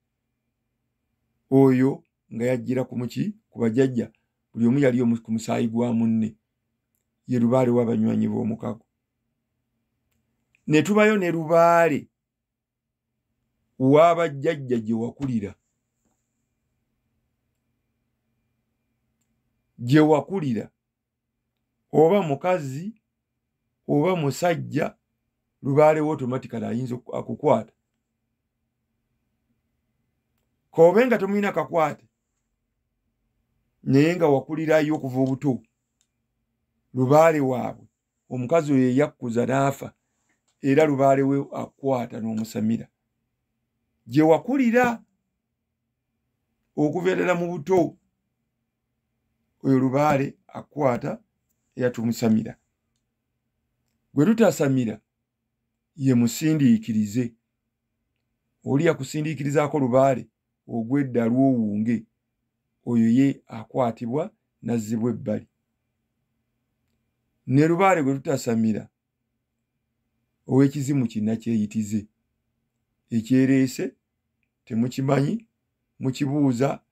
Oyo nga yajjira ku muki ku bajjajja, buli omu yali ku musaayi gwa munne, ye lubaale w'abanywanyi b'omukago. Ne tubayo ne lubaale w'abajjajja gye wakulira, gye wakulira, oba mukazi oba musajja, lubaale wo automatically ayinza akukwata. Kobe nga tomulina kakwate naye nga wakulirayo okuva obuto, lubaale waabwe omukazi oyo eyakkuza n'afa, era lubaale we akwata n'omusamira. Gye wakulira okuva ddala mu buto, oyo lubaale akwata era tumusamira. Gwe tutasamira ye musindiikirize. Oli yakusindiikirizaako lubaale ogw'edda lw'owunge, oyo ye akwatibwa n'azzibwa ebbali. Ne lubaale gwe tutasamira ow'ekizimu kinnakyeyitize, ekyereese temukimanyi, mukibuuza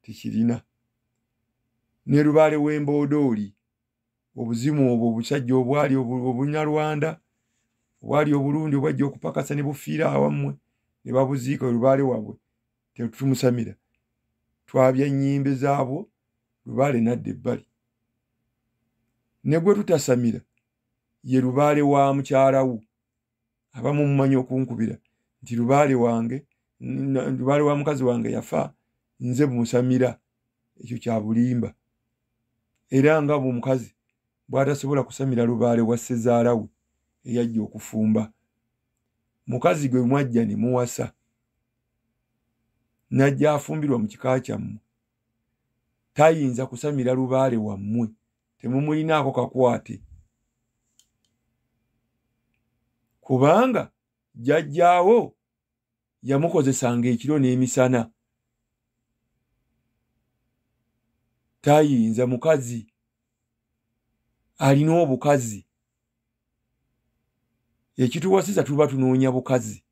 tekirina. Ne lubaale w'emboodooli, obuzimu obwo obusajja obwali obunyarwanda obwali obulundi obwajja okupakasa ne bufiira awammwe ne babuziika, olubaale waabwe tetumusamira. Twabya ennyimbe zaabwo, lubaale n'adda ebbali. Ne gwe tutasamira ye lubaale wa mukyala wo. Abamu mumanyi okunkubira nti lubaale wange, lubaale wa mukazi wange yafa, nze musamira. Ekyo kya bulimba. Era nga bw'omukazi bw'atasobola kusamira lubaale wa ssezaala we eyajja okufumba, mukazi gwe mwajja ne muwasa n'ajja afumbirwa mu kika kyammwe, tayinza kusamira lubaale wammwe, temumulinaako kakwate, kubanga jjajjaawo yamukozesanga ekiro n'emisana. Tayinza, mukazi alina obukazi. Ekituwasiza tuba tunoonya bukazi.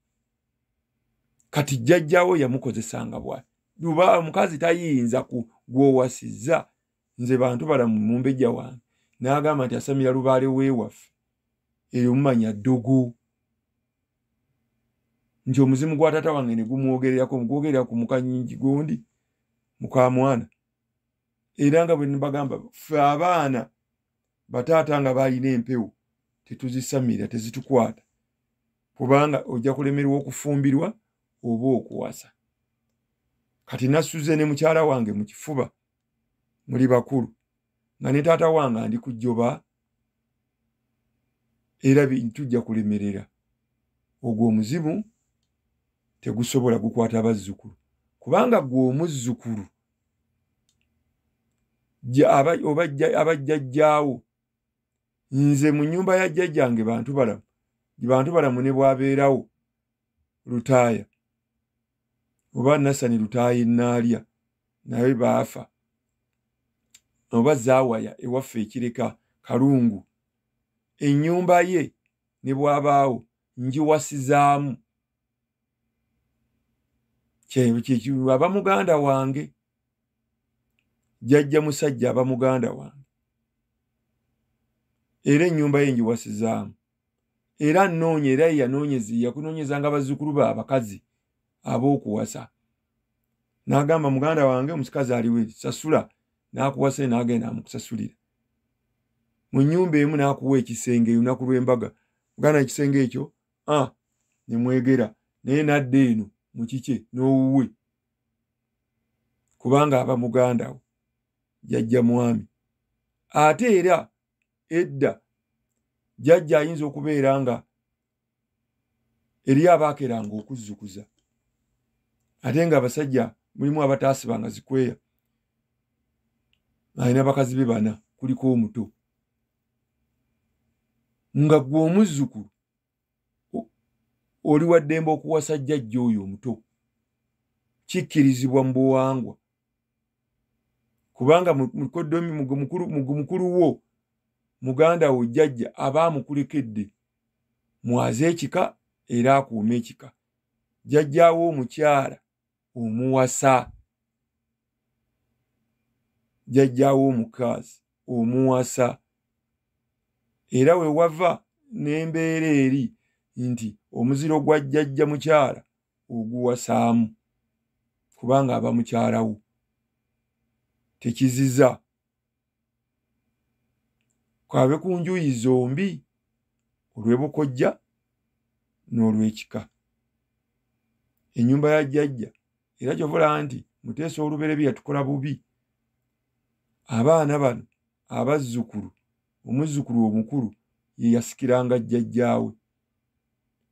Kati jjajjaawo yamukozesanga bw'ati. Luba omukazi tayinza gw'owasizza. Nze bantu balamu mumbejja wange n'agamba nti asamira lubaale weewaffe, eryo mumanya ddogo. Nti omuzimu gwa taata wange ne gumwogererako, mugwogerera ku mukanyingi gundi mukamwana. Era nga bwe mbagamba ffe abaana bataata nga balina empewo tetuzisamira, tezitukwata, kubanga ojja kulemererwa okufumbirwa oba okuwasa. Kati nasuze ne mukyala wange mu kifuba, muli bakulu, nga ne taata wange andi kujjoba, era tujja kulemerera. Ogwo omuzimu tegusobola gukwata bazzukulu, kubanga gwe omuzzukulu abajjajjaawo. Nze mu nnyumba ya jjajjange bantu balamu, bantu balamu ne bw'abeerawo Lutaaya oba Nasani Lutaaya Naalya naye baafa, oba Zaawaya ewaffe ekireka Kalungu, ennyumba ye ne bw'abaawo ngiwasizaamu. Aba muganda wange, jjajja musajja aba muganda wange, era ennyumba ye ngiwasizaamu. Era nnoonya, era ye yakunoonyezanga bazzukulu be abakazi ab'okuwasa, n'agamba muganda wange omusikazi aliwe sasula, n'akuwasa n'agenda amukusasulira mu nnyumba emu, n'akuwa ekisenge olunaku lw'embaga, muganda ekisenge ekyo ne mwegera naye n'adda eno mu kikye n'owuwe, kubanga aba muganda wo jjajja mwami. Ate era edda jjajja ayinza okubeera nga eri abaakeranga okuzzukuza, ate nga abasajja mulimu abataasibanga zikweya, alina bakazi be bana kuliko omuto, nga ggwe omuzzukulu oli wa ddembe okuwasa jjajja oyo omuto. Kikkirizibwa mu buwangwa, kubanga mukulu wo muganda wo jjajja aba amukulekedde mwaze ekika era akuume ekika. Jjajjaawo omukyala omuwasa, jjajjaawo omukazi omuwasa. Era we wava n'embeera eri nti omuziro gwa jjajja mukyala oguwasaamu, kubanga aba mukyalawo. Tekiziza kwabe ku njuyi zombi, olw'ebukojja n'olw'ekika. Ennyumba ya jjajja era ky'ovola nti Muteesa olubereberye yatukola bubi. Abaana bano abazzukulu, omuzzukulu omukulu ye yasikiranga jjajjaawe,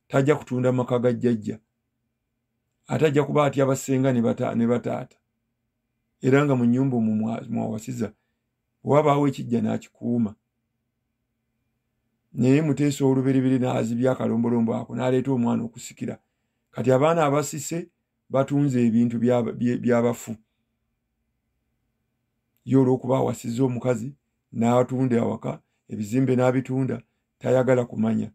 tajja kutunda maka ga jjajja, ate ajja kuba atya abasenga ne bataata, era nga mu nnyumba omwo mwawasiza wabaawo ekijja n'akikuuma. Naye Muteesa olubereberye n'azibya akalombolombo ako n'aleeta omwana okusikira. Kati abaana abasise batunze ebintu by'abafu. Ye olw'okuba awasizza omukazi n'atunda awaka, ebizimbe n'abitunda, tayagala kumanya.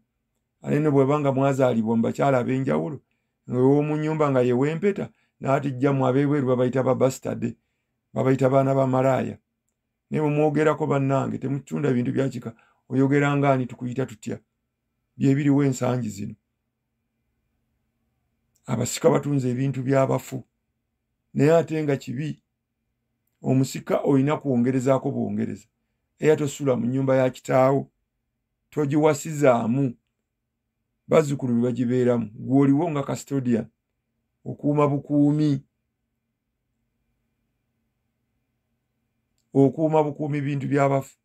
Ate nno bw'ebanga mwazaalibwa mu bakyala ab'enjawulo, ow'omu nnyumba nga ye w'empeta n'atijjamu ab'ebweru babayita ba bastard, babayita baana ba malaaya. Naye bwe mwogerako bannange temutunda bintu bya kika, oyogera ng'ani tukuyita tutya? Bye biriwo ensangi zino. Abasika batunze ebintu by'abafu, naye ate nga kibi. Omusika olina kwongerezaako bwongereza, era tosula mu nnyumba ya kitaawo, togiwasizaamu, bazzukulu be bagibeeramu, ggwe oliwo nga custodian, okuuma bukuumi, okuuma bukuumi bintu by'abafu.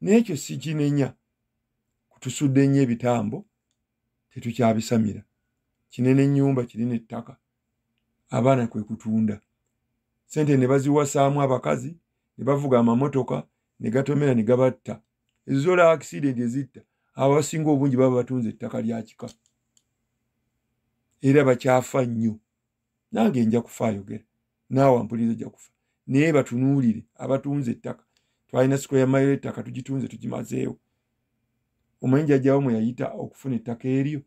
N'ekyo si kinenya, kutusudde nnyo ebitambo tetukyabisamira. Kinene ennyumba, kinene ettaka, abaana kwe kutunda sente ne baziwasaamu abakazi, ne bavuga amamotoka ne gatomera ne gabatta. Ezo accident ezitta abasinga obungi baba batunze ettaka lya kika, era bakyafa nnyo. Nange nja kufa ayogera, naawe ampuliriza ojja kufa, naye batunuulire abatunze ettaka. Twalina square mile ettaka tugitunze tugimazeewo. Omanyi jjajjaawo mwe yayita okufuna ettaka eryo?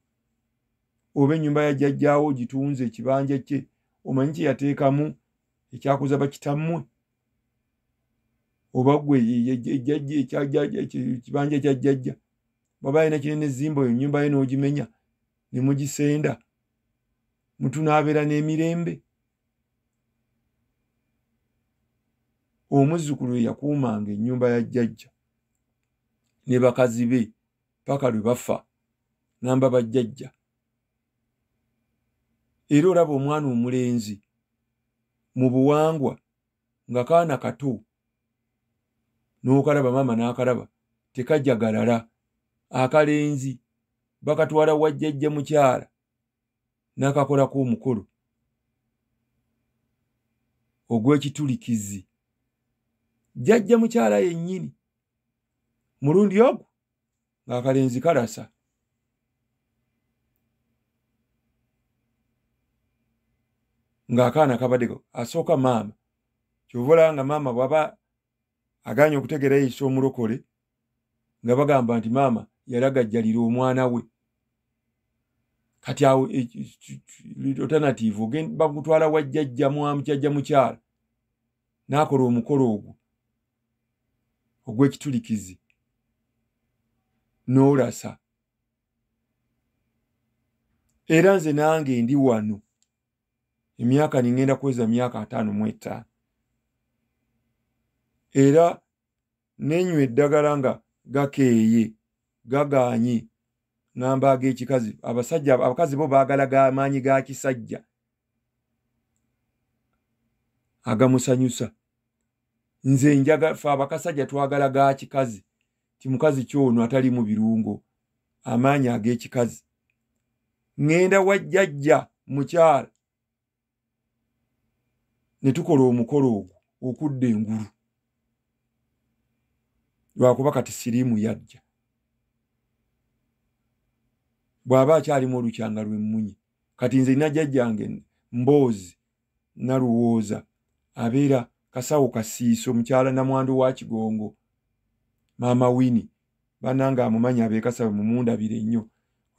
Oba ennyumba ya jjajjaawo gitunze ekibanja kye, omanyi kye yateekamu ekyakuza bakitammwe? Oba ggwe ekibanja kya jjajja bw'aba alina kinene zimba oyo ennyumba ye n'ogimenya ne mugisenda, mutunaabeera n'emirembe? Omuzzukulu ye yakuumanga ennyumba ya jjajja ne bakazi be paka lwe bafa, ngamba bajjajja. Era olaba omwana omulenzi mu buwangwa nga kaana kato, n'okalaba maama n'akalaba tekajagalala. Akalenzi bakatwala wa jjajja mukyala n'akakolako omukolo ogw'ekitulikizi. Jjajja mukyala yennyini mulundi ogwo ng'akalenzi kalasa. Ng'akaana kabaddeko asooka maama. Ky'ova olaba nga maama bw'aba agaanye okutegeera yeeyisa omulokole, nga bagamba nti maama yalagajjalira omwana we. Kati awo alternative bakutwala wa jjajja jjajja mukyala n'akola omukolo ogwo ogw'ekitulikizi n'olasa. Era nze nange ndi wano emyaka ningenda kuweza myaka 55, era nenywa eddagala nga gakeeye gagaanye, ngamba ag'ekikazi. Abasajja abakazi bo baagala g'amaanyi ga kisajja agamusanyusa. Nze njaga ffe abakasajja twagala ga kikazi, ti mukazi kyono atali mu birungo, amaanyi ag'ekikazi. Ŋŋenda wa jjajja mukyala ne tukola omukolo ogwo okudda engulu, lwakuba kati siriimu yajja. Bw'aba akyalimu olukyanga lw'emmunye. Kati nze nina jjajjange Mboozi Naluwooza, abeera Kasawo Kasiiso, mukyala namwandu wa Kigongo, Maama Winnie. Bannange amumanyi ab'e Kasawo mumundabire nnyo.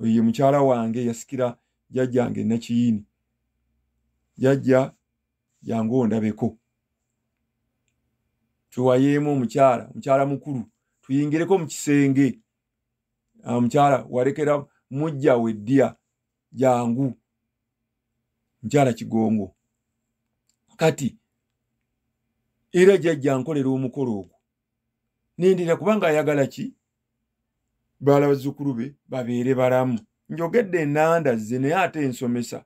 Oyo ye mukyala wange, yasikira jjajjange Nakiyini. Jjajja jangu ondabeko. Tuwayeemu omukyala, mukyala mukulu, tuyingireko mu kisenge. Omukyala walekera mujja we ddya, jangu. Mukyala Kigongo. Kati era jjajja nkolera omukolo ogwo. Nindira kubanga ayagala ki? Bazzukulu be babeere balamu. Njogedde ennanda ze naye ate ensomesa.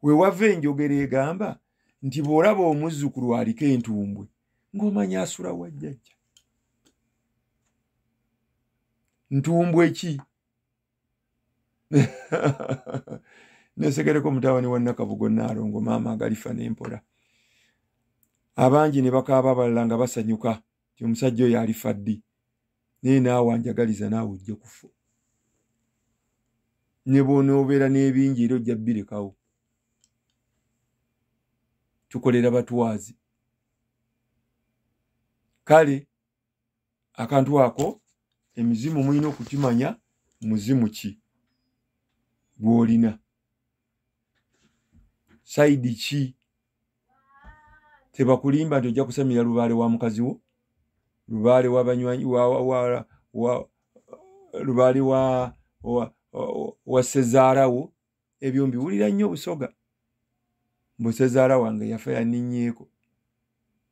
We wava enjogera egamba nti bw'olaba omuzzukulu aliko entumbwe ng'omanya asula wa jjajja. Ntumbwe ki? Nesegereko mutabani wa Nakabugo Nnaalongo, maama agalifa n'empola. Abangi ne bakaaba, abalala nga basanyuka nti omusajja oyo alifa ddi. Naye naawe anjagaliza naawe ojja kufa. Ne bw'onoobeera n'ebingi era ojja bbirekawo. Tukolera batwazi. Kale akantu ako emizimu mulina okukimanya muzimu ki gw'olina, sayidi ki. Tebakulimba nti ojja kusamira lubaale wa mukazi wo, lubaale wa banywanyi lubaale wa ssezaala wo. Ebyo mbiwulira nnyo Busoga. Mbu ssezaala wange yafa yanninnyeeko,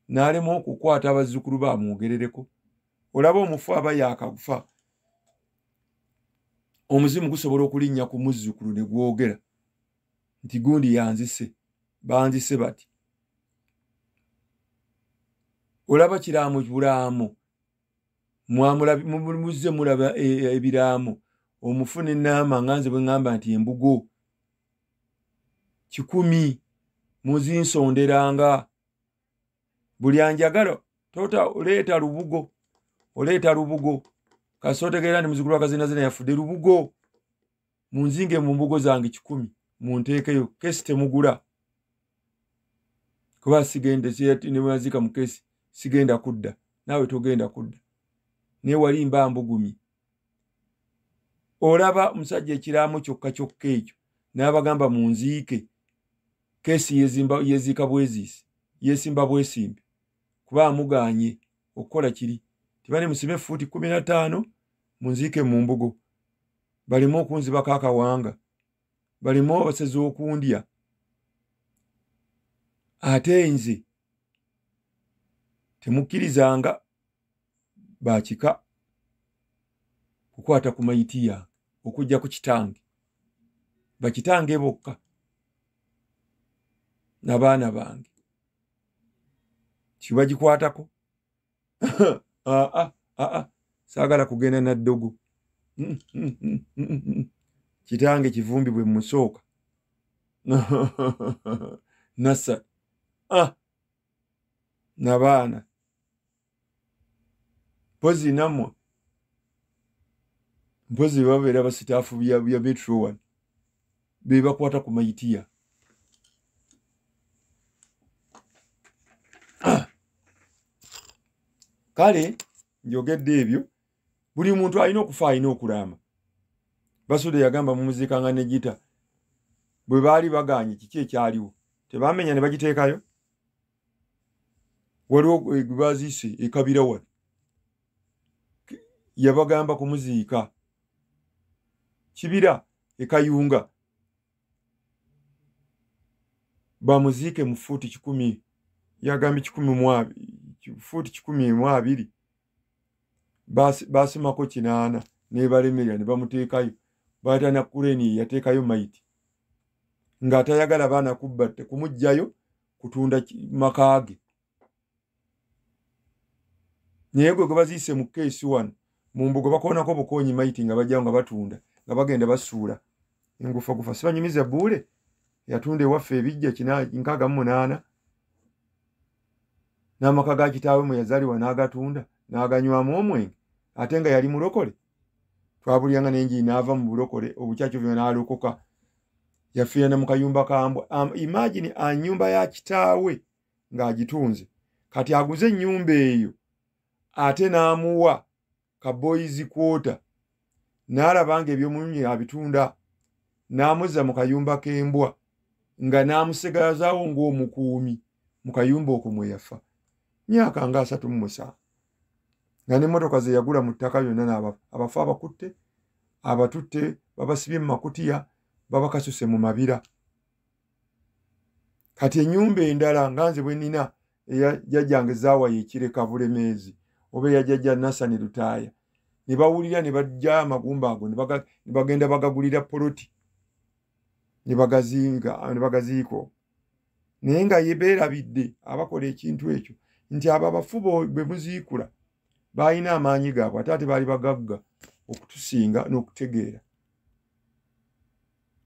n'alema okukwata abazzukulu be amwogerereko. Olaba omufu aba yaakafa, omuzimu gusobola okulinnya ku muzzukulu ne gwogera nti gundi yanzise, banzise bati. Olaba kiraamo bulaamo, muzze mulaba ebiraamo. Omufu ne naama nga nze bwe ŋŋamba nti embugo 100 muzinsonderanga. Buli anjagala tota oleeta lubugo, oleeta lubugo. Kasita otegeera nti muzzukulu wa Kazinazina yafudde, lubugo munzinge mu mbugo zange 100 munteekeyo. Kesi temugula, kuba sigenda ne bwe mu kesi sigenda kudda, naawe togenda kudda. Naye wali mba mbugumye. Olaba omusajja ekiraamo kyokka kyokka ekyo n'abagamba munziike, kesi yeziika bweziisi, yeesimba bwesimbi, kuba amugaanye okukola kiri. Tibane musime fuuti 15 munziike mu mbugo, baleme okunzibako akawanga, baleme abasezi okundya. Ate nze temukkirizanga bakika kukwata ku mayiti yange okujja ku kitange, bakitange bokka n'abaana bange kibagikwatako. Aa, saagala kugenda na ddogo. Kitange Kivumbi bwe musooka nasa n'abaana mpozi nammwe, mpozi babeera basitaafu bya Metro wano be bakwata ku mayiti yange. Kale njogedde ebyo, buli muntu alina okufa alina okulaama. Basudde yagamba mumuziikanga ne gita. Bwe baali bagaanye kiki ekyaliwo? Tebamenya ne bagiteekayo? Waliwo gwe baziise e Kabira wano. Yabagamba kumuziika. Kibira e Kayunga. Bamuziike mu fuuti 100, yagambye 120, fuuti 120. Basimako 8 ne balemerera ne bamuteekayo. Baata na kureni yateekayo maiti. Ng'atayagala baana kubba tekumuggyayo kutunda maka ge. Naye gwe baziise mu keesi wano mu mbugo bakoonako bukoonyi maiti nga bajjawo nga batunda nga bagenda basuula engufagufa. Sibanyumiza bbuule yatunda ewaffe ebijja 68 n'amaka ga kitaawe mwe yazaalibwa n'agatunda n'aganywamu omwenge ate nga yali mulokole. Twabulyanga n'enjiri n'ava mu bulokole obukyakyo byonna n'alokoka. Yafiira ne mu kayumba ka mbwa. Imagine ennyumba ya kitaawe ng'agitunze. Kati aguze ennyumba eyo ate n'amuwa ka boys quarter n'alaba ng'ebyomulungi abitunda n'amuzza mu kayumba k'embwa nga n'amusigazaawo ng'omukuumi mu kayumba okwo mwe yafa. Myaka nga 37. Nga n'emmotoka ze yagula mu ttaka yonna abafu abakutte, abatutte, babasibye mu makutiya, babakasuse mu mabira. Kati ennyumba endala nga nze bwe nnina eya jjajjange Zaawa y'Ekireka Bulemeezi oba eya jjajja Nasani Lutaaya, ne bawulira ne bajja amagumba ago ne bagenda bagagulira poloti ne bagazinga ne bagaziiko. Naye nga ye beerabidde abakola ekintu ekyo nti abo abafu bwe muziikula baalina amaanyi gaabwe ate ate baali bagagga okutusinga n'okutegeera.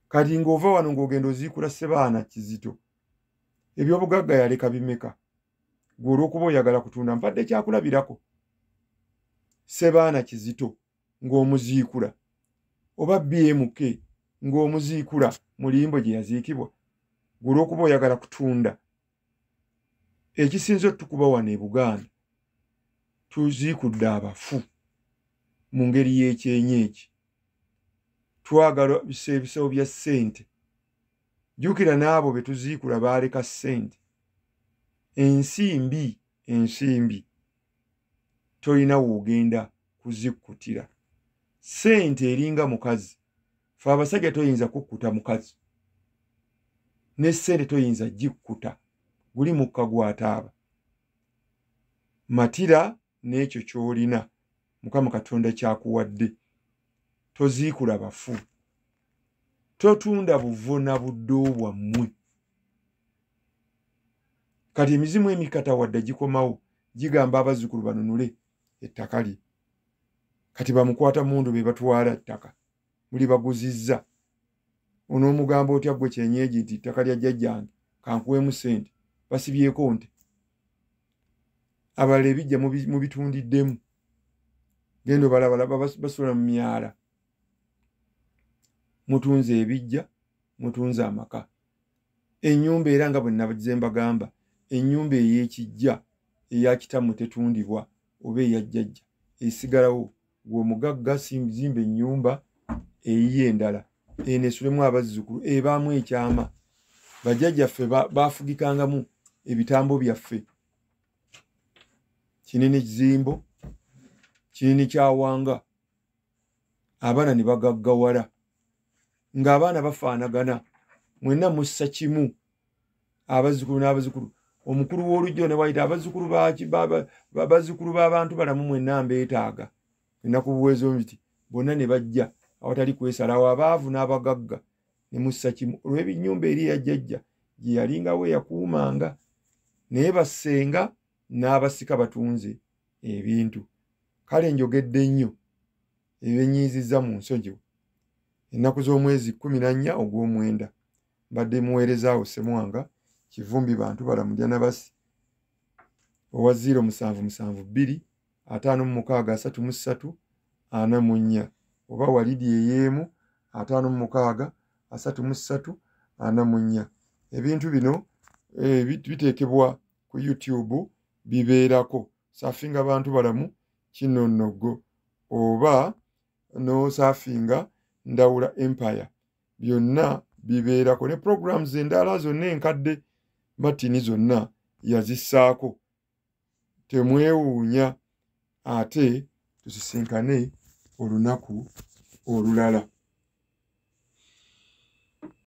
Kati ng'ova wano ng'ogenda oziikula Ssebaana Kizito, ebyobugagga yaleka bimeka? Ggwe olw'okuba oyagala kutunda, mpadde kyakulabirako. Ssebaana Kizito ng'omuziikula oba BMK ng'omuziikula mu limbo gye yaziikibwa, ggwe olw'okuba oyagala kutunda. Ekisinze otukuba wano e Buganda, tuziikudde abafu mu ngeri y'ekyenyeeki. Twagala ebisawo bya ssente. Jjukira n'abo be tuziikula baaleka ssente. Ensimbi, ensimbi tolina w'ogenda kuzikkutira. Ssente eringa mukazi. Ffe abasajja toyinza kukkuta mukazi. Ne ssente toyinza gikkuta. Guli mukka gw'ataaba. Matira n'ekyo ky'olina Mukama Katonda kyakuwadde. Toziikula bafu. Totunda buvo na buddo bwammwe. Kati emizimu emikatawadde gikomawo gigamba abazzukulu banunule ettaka lye. Kati bamukwata mundu be batwala ettaka muli baguzizza. Onoomugamba otya ggwe kyenyeegi nti ettaka lya jjajjange kankuweemu ssente, basibyeko nte. Abalala ebijja mubitundiddemu. Genda obalaba basula mu myala. Mutunze ebijja, mutunze amaka. Ennyumba era nga bwe nabazze mbagamba, ennyumba ey'ekijja eya kitammwe tetundibwa oba eya jjajja esigalawo. Ggwe omugagga zimba ennyumba eyiye endala eno esulemu abazzukulu, ebaamu ekyama. Bajjajjaffe baafugikangamu ebitambo byaffe. Kinene kizimbo, kinene kyawanga. Abaana ne bagaggawala. Ng'abaana bafaanagana, mwenna mussa kimu, abazzukulu n'abazzukulu. Omukulu w'oluggyo ne wayita abazzukulu bazzukulu b'abantu balamu mwenna mbeetaaga. Ennaku buwezo nti bonna ne bajja awatali kwesalawo, abaavu n'abagagga ne mussa kimu. Olw'ebinnyumba eri eya jjajja gye yalingawo eyakuumanga, naye bassenga n'abasika batunze ebintu. Kale njogedde nnyo ebyenyiizizza mu nsonyiwo. Ennaku z'omwezi 14 ogw'omwenda mbadde muweerezaawo Ssemwanga Kivumbi Bantu Balamu Dyanabasi owa 0772 56 33 44 oba Walidi ey'emu 56 33 44. Ebintu bino biteekebwa ku YouTube, bibeerako. Safinga bantu balamu kinonnogo oba n'osaafinga Ndawula Empire, byonna bibeerako ne programs endala zonna enkadde. Martin zonna yazissaako. Temwewuunya, ate tusisinkane olunaku olulala.